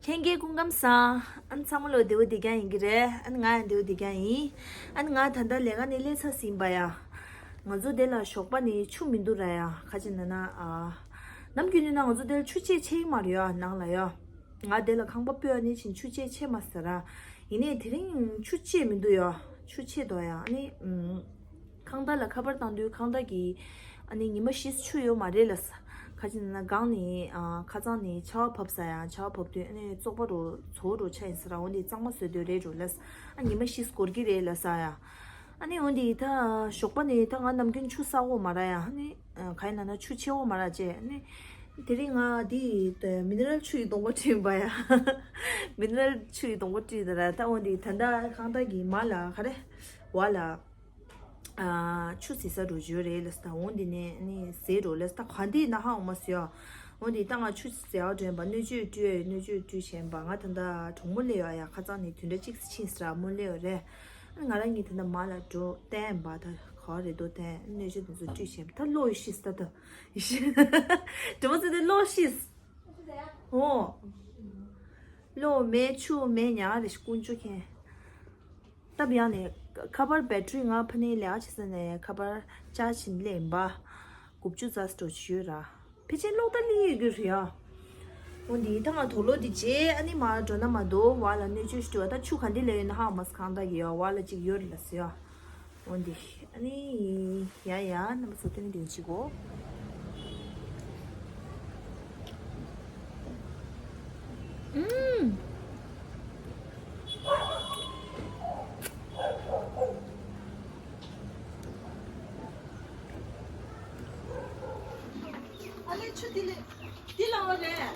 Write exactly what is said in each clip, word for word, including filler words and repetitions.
ལྷན་རྒྱས་སྐུ་ཁམས་བཟང་། ཨ་ནི་ཚང་མ་ལོ་བདེ་པོ་བདེ་རྐྱང་ཡིན་གྱི་རེད། ཨ་ནི་ང་ཡང་བདེ་པོ་བདེ་རྐྱང་ཡིན། ཨ་ནི་ང་ད་ལྟ་ལས་ཀ་ནས་སླེབས་ཚར་ཟིན་པ་ཡ། ང་ཚོ་འདི་ལ་ཞོགས་པ་ནས་ཆུ་མི་འདུག་ར་ཡ། ག་ཅི་ན་ན་ཨ། ནམ་རྒྱུན་ནས་ན་ང་ཚོ་འདི་ལ་ཆུ་ཆད་ཆད་ཀྱི་མ་རེད་ཡ། ནང་ལ་ཡ། ང་འདི་ལ་ཁང་པ་སྤོས་ནས་ཕྱིན་ཆུ་ཆད་ཆད་མ་ཟེར་ར། ཡིན་ནའི་དེ་རིང་ཆུ་ཆད་མི་འདུག་ཡ། ཆུ་ཆད་འདུག་ཡ། ཨ་ནི་ཨུམ། ཁང་བདག་ལ་ཁ་པར་བཏང་དུས་ཁང་བདག་གིས་ཨ་ནི་ཉི་མ་བཞི་ཆུ་ཡོད་མ་རེད་ལབ་ས། ག་ཅི་ན་ན་སྒང་ནས་ཨ་ཁ་སང་ནས་ཆར་པ་བབས་ས་ཡ། ཆར་པ་བབས་དུས་ཨ་ནི་བཙོག་པ་རུ་ཚོ་རུ་ཆ་ཡིན་ས་ར། འོ་འདི་གཙང་མ་བཟོས་དུས་རེད་རུ་ལབ་ས། ཨ་ཉི་མ་བཞི་འགོར་གི་རེད་ལབ་ས་ཡ། ཨ་ནི་འོ་འདི་ད་ཞོགས་པ་ནས་ད་ང་ནམ་རྒྱུན་ཆུ་ཟ་གོ་མ་ར་ཡ། ཨ་ནི་ཨ་ག་ཡིན་ན་ན་ཆུ་ཆད་གོ་མ་ར་བྱས། ཨ་ནི་དེ་རིང་ང་འདི་མི་ནི་རལ་ཆུ་ཡི་སྡོང་པོ་བཀྲུས་པ་ཡ། མི་ནི་རལ་ཆུ་ཡི་སྡོང་པོ་བཀྲུས་ད་ར། ད་འོ་འདི་ད་ད་ཁང་བདག་གིས་མ་ལ་ག་རེ་བ་ལ། ཨ་ཆུ་ཟེ་ས་འགྲོ་རྒྱུ་རེད་ལབ་ས། ད་འོ་འདི་ནས་ནི་ཟེ་འགྲོ་ལབ་ས། ད་ག་འདི་ན་ཧ་འོ་མ་ཟེ་ཡ། འོ་འདི་ད་ང་ཆུ་ཟེ་བ་དྲན་པ་སྣོད་བཅུད་བཀྲུས་ཡ། སྣོད་བཅུད་བཀྲུས་བྱས་པ། ང་ད་ལྟ་གྲོགས་མོ་སླེབས་ཡ་ཡ། ཁ་སང་ནས་དུས་འདྲ་གཅིག་ཕྱིན་ས་ར་མོ་སླེབས་ཡ་རེད། ང་རང་གཉིས་ད་ལྟ་མ་ལ་འགྲོ་བསྟན་པ་ད་ག་རེད་དོ་བསྟན། སྣོད་བཅུད་དེ་ཚོ་བཀྲུས་བྱས་པ། ད་གློ་ཡི་ཤི་ས་ད། དྲི་མ་ཟེར་ཏེ་གློ་ཤི་ས། འོ། གློ་མེད་ཆུ་མེད་ཉག་རེ་ཞིག་ཀུན་སྤྱོད་མཁན། སྟབས་ཡག་ནས་ཁ་པར་བེ་ཊི་རི་ང་ཕ་ནས་ལས་ཀ་བྱེད་ས་ནས་ཁ་པར་ཅར་ཇི་ལས་ཡིན་པ། དགུ་བཅུ་རྩ་སྤྲོ་ཞུས་ར། ཕལ་ཆེར་གློག་ད་ལི་ཡོད་རྒྱུ་རེད་ཡ། འོ་འདི་ད་ང་དུག་ལོག་འདི་བརྗེས། ཨ་ནི་མར་འགྲོ་ན་མ་འདུག་བ་ལ་སྣོད་བཅུད་ཞུ་བ། ད་ཆུ་ག་འདི་ལས་ཡོད་ན་ཧ་མ་སི་ཁང་ད་གི་ཡ། བ་ལ་ཅིག་ཡོད་རེད་ལ་ཟེར་ཡ། འོ་འདི། ཨ་ནི། ཡ་ཡ་རྣམ་པ་ཚོ་སྟོན་གྱིན་ཅིག་གོ། ཨུམ། ཨ་ལེ་ཆུ་དེ་ལེ། འདི་ལ་བ་རེད།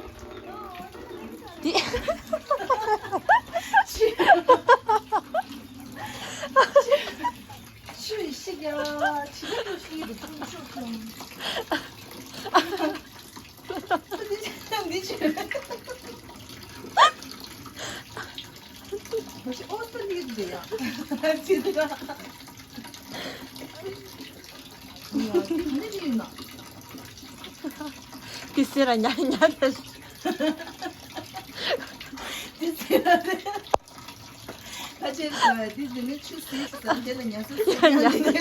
འདི། ཆུ་ཤི་ཡ། ཆི་ལ་ཤི་རུ་ཐུང་ཆུ་ཐུང་། འདི་ཆུ། འདི་ཆུ། ཨོ་ཏོ་ནི་འདི་ཡ། ཅི་འདི་ལ། དེ་ཟེར་ར་ཉ་ཉ་ད། དེ་ཟེར་ར་དེ། ཁ་ཆེ་ཟེར་བ་དེ་དེ་ནི་ཆུ་ཟེར་ཟེར་དེ་ལ་ཉ་ཟེར་ཟེར་ཉ་ཉ་ཉ།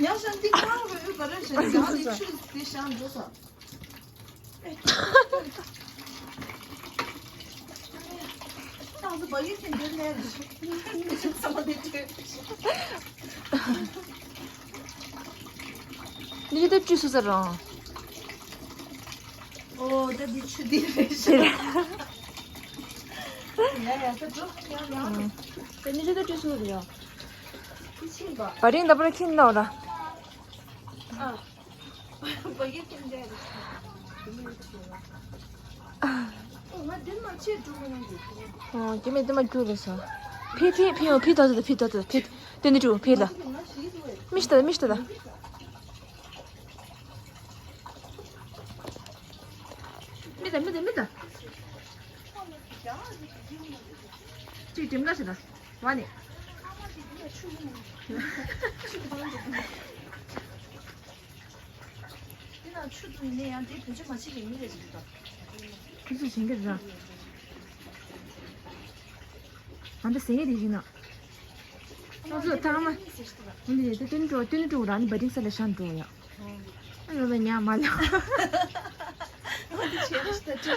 ཉ་ཤ་འདི་གང་རུ་ཡོད་ག་ར་ཤ་ཉ་ནི་ཆུ་དེ་ཤ་འགྲོ་ས། ནི་ད་བཅུ་སུ་ཟེར་རང་། ཨོ་ད་འདི་ཆུ་འདི་རེད་ཤག་ཡ་ཡ་ད་འགྲོ་ཡ་ཡ། ད་ནི་ད་བཅུ་སུ་རེད་ཡ། དེ་ཕྱིན་པ། བ་རིང་ད་པར་ཁྱིམ་ནོ་ར། ཨ། བ་གི་ཁྱིམ་འདི་རེད་ཤག་ཨོ་ང་འདི་མ་ཆེ་འགྲོ་མ་ཡོང་གི། ཨོ་དེ་མེད་དེ་མ་རྒྱུ་རེད་ས། ཕི་ཕི་ཕི་ཡོང་ཕི་ད་ད་ཕི་ད་ད་ཕི། དེ་ནི་འགྲོ་ཕི་ལ། མི་ཤི་ད་མི་ཤི་ད། མི་ད་མི་ད་མི་ད། ཅིག་འགྲིམ་ག་ཞིག་ད། བ་ནི། དེ་ན་ཆུ་འཐུང་ནས་ཡང་དེ་བེད་སྤྱོད་མ་བྱེད་མཁན་མི་རེ་ཞིག་འདུག་ཁོ་ཚོས་བྱེད་ཀྱི་རེད། ཨ་འདི་ཟེར་ངེས་དེ་ཞིག་ན། ཁོ་ཚོས་ཐ་མ། འདི་དེ་སྟོན་འགྲོ་སྟོན་འགྲོ་ར་ནི་བ་རིང་ས་ལ་ཤང་འགྲོ་ཡ། ཨ་ཡོད་པ་ཉག་མ་ལ། འོ་འདི་བྱས་རེ་ཞིག་ད་ཅི།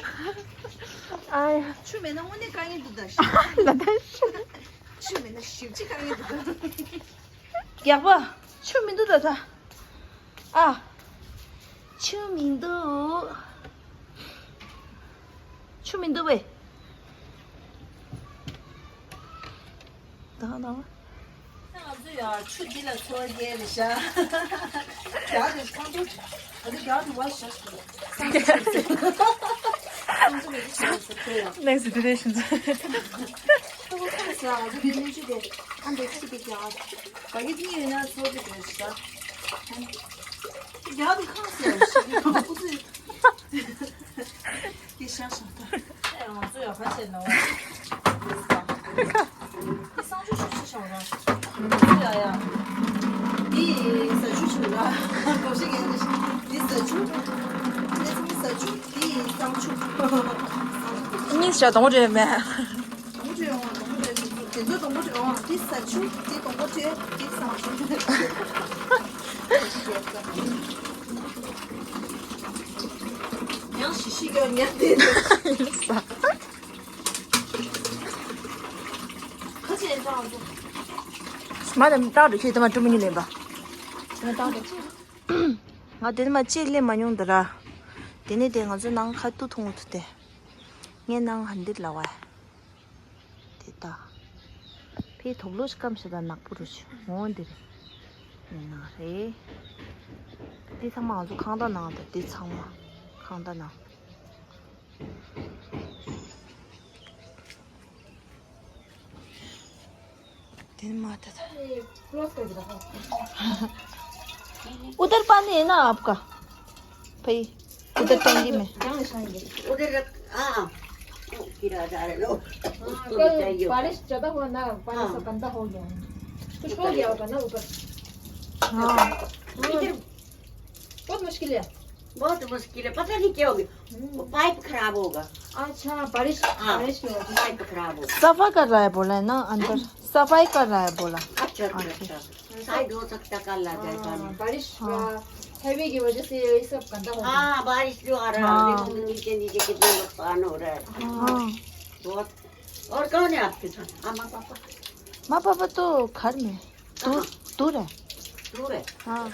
ཨ་ཡ། ཆུ་མེད་ན་དངོས་གནས་དཀའ་ངལ་འདུག་ད་ཞིག་ལ་ད་ཞིག་ཆུ་མེད་ན་ཞིབ་ཅིག་དཀའ་ངལ་འདུག་ད། རྒྱག་པ། ཆུ་མི་འདུག་ད་ད། ཨ། ཆུ་མི་འདུག་ཆུ་མི་འདུག་བས། ད་ད། ང་ཚོ་ཡ་ཆུ་འདི་ལ་འཚོ་བ་སྐྱེལ་རེད་ཤག་རྒྱག་རེད་ཁང་ཚོ། ཨ་ནི་རྒྱག་རེད་བ་ཤག་ཤག་ཁང་ཚོ་མི་འདུག་ཤག་ཟེར་ཐོས་ཡ། Next situation. ཁང་ཚོ་ཁང་ཟེར་ང་ཚོ་གི་སྣོད་བཅུད་དེ་ཨ་འདྲ་ཅིག་གི་རྒྱག་བ་གི་གཉིས་ཡོད་ན་འཚོ་གི་རེད་ཤག་རྒྱག་རེད་ཁང་ཟེར་ཤག་ཁོ་ཚོས། དེ་ཤ་ཤ་ད། ཨེ་ང་ཚོ་ཡག་པ་བྱས་ན་འོ། དེ་གསང་སྤྱོད་ཤུགས་ཆེ་ཤོག་ར། ང་ཚོ་ཡ་ཡ། དེ་ཟ་ཆུ་ཆུ་ར། གོ་ཤེས་ཀྱི་འདི་ཟ་ཆུ། དེ་ཚང་ཟ་ཆུ་དེ་གསང་སྤྱོད། གསང་ ཤ་དང་པོ་འདྲ་མེད། དང་པོ་འདྲ་ཡོང་བ། དང་པོ་འདྲ་ཞིག་འདུག་དེ་ཚོ་དང་པོ་འདྲ་ཡོང་བ། དེ་ས་ཆུ་དེ་དང་པོ་འདྲ་དེ་ས་ཆུ། ཡང་ཤི་ཤི་ག་ཉལ་དེ། ཁ་ཆེ་ཡང་ཙང་ཙང་། མ་དང་ཏག་ཏུ་ཁྱེད་དེ་མ་ཀྲུ་མི་ཉི་ལེན་པ། དེ་མ་ཏག་ཏུ། ང་དེ་ནི་མ་ཅེས་ལས་མ་མྱོང་འདི་ར། དེ་ནི་དེ་ང་ཚོ་ནང་ཁ་ཏུ་ཐུང་ཐུ་དེ། ངའི་ནང་ཧན་དིར་ལ་བ། དེ་ད། ཕའི་དོག་ལོ་སྐམ་ཞིག་དང་ནག་པོ་རུ་ཆུ་འོང་འདིར། ངའི་ནང་རེད། དེ་ཚང་མ་ང་ཚོ་ཁང་ད་ནང་དང་དེ་ཚང་མ་ཁང་ད་ནང་། དེ་ནི་མ་ད་ད། उधर पानी है ना आपका? भाई, उधर टंकी में। उधर रख, हाँ, हाँ। वो गिरा जा रहे लोग। हाँ, उसको कल बचाइए। बारिश ज्यादा हुआ ना, पानी हाँ। सब गंदा हो गया है। कुछ हो गया होगा ना ऊपर। हाँ। इधर बहुत मुश्किल है। बहुत मुश्किल है, पता नहीं क्या हो गया। हम्म। वो पाइप खराब होगा। अच्छा, बारिश, हाँ, बारिश की वजह से। पाइप खराब होगा। सफा कर रहा है बोला है ना अंदर। सफाई कर रहा है बोला। अच्छा, अच्छा, अच्छा। शायद हो सकता है कल आ जाए पानी। हाँ, बारिश, हाँ। अ, हैवी की वजह से ये सब गंदा हो गया। हाँ, बारिश जो आ रहा है, हाँ। देखो नीचे नीचे कितना नुकसान हो रहा है। हाँ। बहुत। और कौन है आपके साथ? हाँ, माँ पापा। माँ पापा तो घर में। दूर, कहाँ? दूर है। दूर है? हाँ।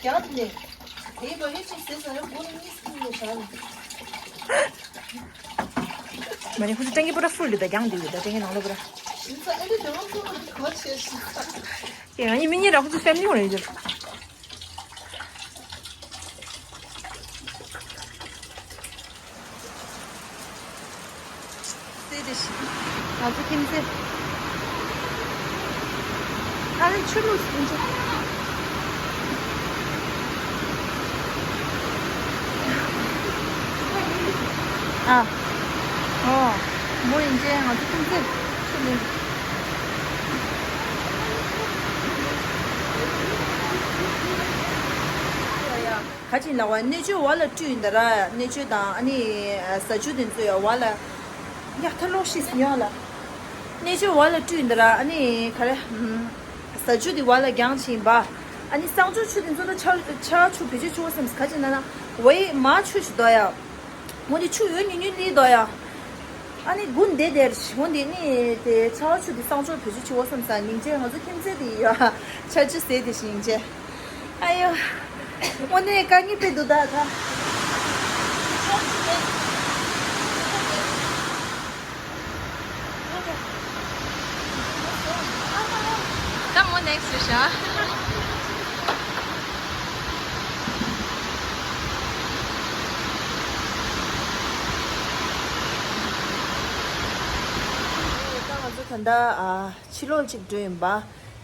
རྒྱག་དེ་ནས་དེའི་བ་ཡོད་ཅིག་ཟེར་ས་རེད། སྒོ་གཉིས་སུ་ནས་བཞག་ནས། མ་ནི་ཁོ་ཚོ་ཊེང་ཀི་པུ་ར་ཕུལ་འདུག་ད་རྒྱང་འདུག་ད་ཊེང་ཀི་ནང་ལོགས་པུ་ར། ཨིན་ས་ཨེ་འདྲ་དེ་རང་ཚོ་གོ་ཆེ་ཞིག་ད། ཡང་ཡིན་མི་ཉིད་རང་ཁོ་ཚོ་ཕེ་མི་ལི་ཡོང་རེད་ཅེས། སེ་དེ་ཞིག་ང་ཚོ་ཁྱིམ་མཚེས། ཨ་ལེ་ཆུ་ལུག་ཟིན་ཆ། ཨ། ཨོ། མོ་ཡིན་ཅེ་ང་ཚོ་ཁྱིམ་མཚེས་ཆུ་ལུག་ག་ཅིག་ལབ་པ། སྣོད་བཅུད་བ་ལ་བཀྲུས་ཡིན་ད་ར། སྣོད་བཅུད་དང་ཨ་ནི་ཟ་ཆུ་དེ་ཚོ་ཡ་བ་ལ། ཡ་ཐ་ལོག་ཤི་སི་ཉོ་ལ། སྣོད་བཅུད་བ་ལ་བཀྲུས་ཡིན་ད་ར། ཨ་ནི་ག་རེ། ཟ་ཆུ་དེ་བ་ལ་རྒྱང་ཕྱིན་པ། ཨ་ནི་གསང་སྤྱོད་ཆུ་དེ་ཚོ་ད་ཆར་ཆར་ཆུ་བེད་སྤྱོད་ཆུ་བ་སེམས་ག་ཅིག་ན་ན། ཝེ་མ་ཆུ་ཞིག་དོ་ཡ། འོ་འདི་ཆུ་ཡོད་ཉུང་ཉུང་ལི་དོ་ཡ། ཨ་ནི་དགུན་དེ་དེར་འོ་འདི་ནི་དེ་ཆར་ཆུ་དེ་གསང་སྤྱོད་བེད་སྤྱོད་ཆུ་བ་སེམས་ས་སྙིང་རྗེ། ང་ཚོ་ཁྱིམ་མཚེས་དེ་ཡ་ཆར་ཆུ་ཟེར་དེ་སྙིང་རྗེ། ཨ་ཡོ། དངོས་གནས་དཀའ་ངལ་དཔེ་འདུག་ད་ད། ད་མོ་ནེག་སི་ཤ། ད་ང་ཚོ་ད་ལྟ་ཨ་ཕྱི་ལོགས་གཅིག་འགྲོ་ཡིན་པ།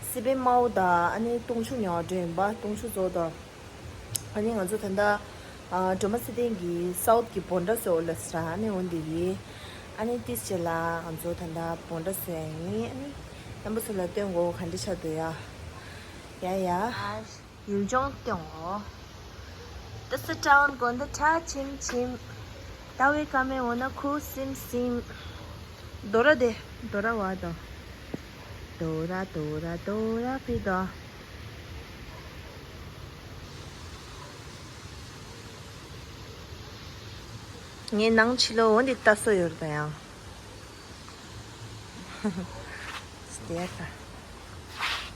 སི་པན་མའོ་དང་ཨ་ནི་སྟོང་ཆུ་ཉོ་བ་འགྲོ་ཡིན་པ། སྟོང་ཆུ་ཚོ་དང་། ཨ་ནི་ང་ཚོ་ད་ལྟ་ཨ་སྒྲོལ་མ་ཚེ་བརྟན་གྱི་སའུཐ་གི་བོན་ཌ་ཟེར་བ་ལ་ཟེར། ཨ་ནི་འོ་འདི་རེད། ཨ་ནི་ཏིས་བྱས་ལ་ང་ཚོ་ད་ལྟ་བོན་ཌ་ཟེར་ཡ་ཡིན། ཨ་ནི་རྣམ་པ་ཚོ་ལ་སྟོན་དགོས་ག་འདྲ་ཆགས་འདུག་ཡ། ཡ་ཡ། ཡུལ་ལྗོངས་སྟོན་འོ། This is town going the cha chim chim. ཟླ་བའི་སྐར་མའི་འོག་ན་ཁུ་སིམ་སིམ། དོ་ར་དེ་དོ་ར་བ་དང་། དོ་ར་དོ་ར་དོ་ར་པི་དང་། ངའི་ནང་ཕྱི་ལོགས་འོ་འདི་ལྟ་སོ་ཡོད་རེད་ད་ཡང་། སྟེ་ད།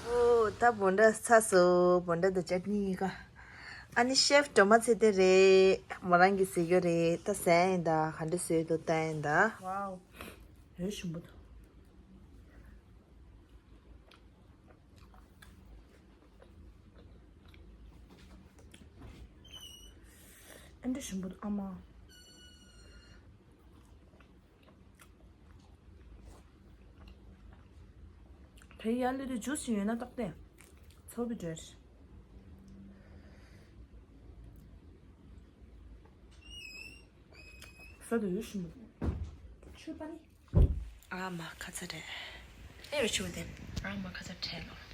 ཨོ་ད་བོན་ཌ་ཚ་སོ། བོན་ཌ་དང་ཅ་ཊི་ནི་ཡི་ཀ། ཨ་ནི་ཤེཕ་སྒྲོལ་མ་ཚེ་བརྟན་རེད། མོ་རང་གིས་བཟོས་ཡོད་རེད། ད་ཟ་ཡིན་ད། ག་འདྲ་བཟོས་འདུག་ལྟ་ཡིན་ད། ཝའོ། འོད་ཞིམ་པོ་འདུག་ཨ་འདྲ་ཞིམ་པོ་འདུག་ཨ་མ། དེ་ཡར་སླེབས་དུས་ཇུས་ཅིག་ཡོད་ན་ཏོག་ཙམ་ཚོར་བའི་འདྲ། ས་དེ་ཡོད་ཤི་མོ། ཆུ་པ་ནི། ཨ་མ་ཁ་ཚ་རེད། ཨེ་རུ་ཆུ་དེ། ཨ་མ་ཁ་ཚ་ཁྲལ་ལོ།